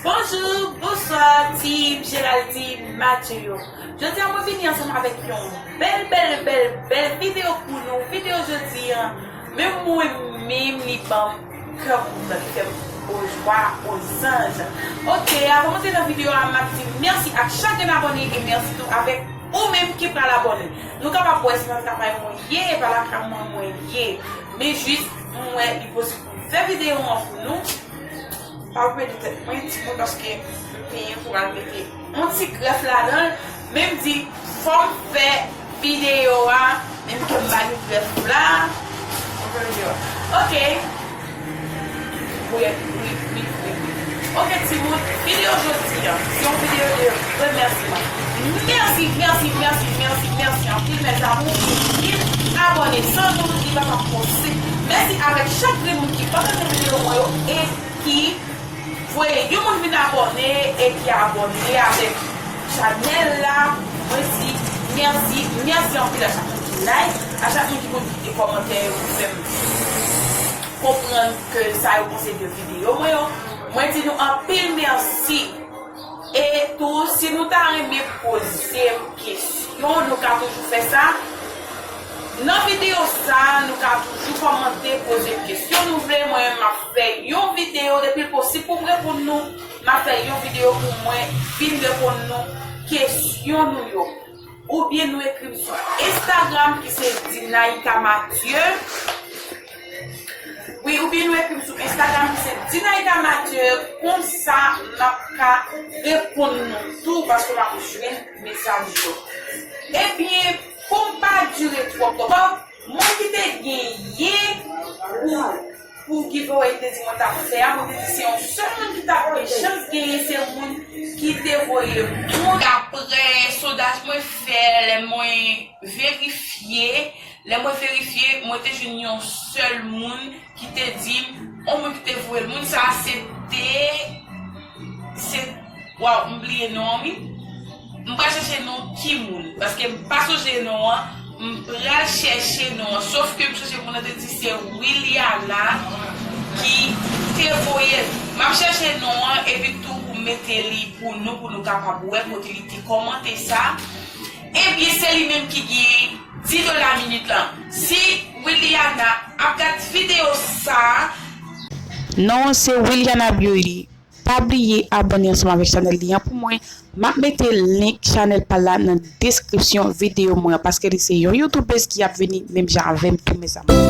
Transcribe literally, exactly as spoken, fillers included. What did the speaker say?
Bonjou, bonswa, team Geraldine Mathieu yo. Jodi a, mwen vini ansanm avèk yon bèl, bèl, bèl, bèl videyo pou nou. Videyo jodi a, menm mwen menm, li ban m kè kontan, li fè m ojwa, ozanj. Ok, avan mwen antre nan videyo a, m ap di mèsi ak chak grenn abòne e mèsi tou avèk ou menm ki pral abòne. Nou kapab wè se nan travay mwen ye, e pa lakay mwen mwen ye. Men jis, mwen wè li posib pou m fè videyo an pou nou. Pa okipe de tèt mwen, timoun, paske m penyen pou al mete yon ti grèf ladan l. Men m di, fò m fè videyo a, menm ke m pa gen grèf la. Fò m fè videyo a. Ok. Wi, wi, wi, wi, wi. Ok, timoun, videyo jodi a, se yon videyo de remèsiman. Mèsi, mèsi, mèsi, mèsi, mèsi anpil, mes amours, pou vin abòne. San nou, li pa t ap posib. Mèsi avèk chak grenn moun ki pataje videyo mwen yo e ki voye yon moun vin abòne e ki abòne avèk chanèl la. Mwen di mèsi, mèsi anpil a chak moun ki like, a chak moun ki konn kite kòmantè yo pou fè m konprann ke sa yo panse de videyo mwen yo. Mwen di nou anpil mèsi. E tou, si nou ta renmen poze m kesyon, nou ka toujou fè sa. Nan videyo sa, nou ka toujou kòmante, poze m kesyon nou vle. Mwen menm, m ap fè yon videyo, depi l posib pou m reponn nou, m ap fè yon videyo pou mwen vin reponn nou kesyon nou yo. Oubyen nou ekri m sou Instagram ki se Dinaïka Mathieu. Wi, oubyen nou ekri m sou Instagram ki se Dinaïka Mathieu. Konsa, m ap ka reponn nou tou paske m ap jwenn mesaj yo. Ebyen, pou m pa dire twòp twòp, moun ki te genyen pou, pou giveaway te di mwen t ap fè a, mwen te di se yon sèl moun ki t ap gen chans genyen, se moun ki te voye moun. Daprè sondaj mwen fè, lè mwen verifye, lè mwen verifye, mwen te jwenn yon sèl moun ki te di m, yon moun ki te voye l. Moun sa a se te, se, waw, m bliye non an, wi. M pral chèche non ki moun, paske m pa sonje non an. M pral chèche non an, sof ke m sonje moun nan te di se Wiliana ki te voye l. M ap chèche non an, epi tou pou m mete li pou nou, pou nou kapab wè kote li te kòmante sa. Ebyen, se li menm ki gen dis dola minit lan. Si Wiliana ap gad videyo sa, non an se Wiliana Beauty. Pa bliye abòne ansanm avèk chanèl li an pou mwen. M ap mete link chanèl pa l la nan deskripsyon videyo mwen an, paske li se yon youtubèz ki ap vini menm jan avè m tou, mes amours.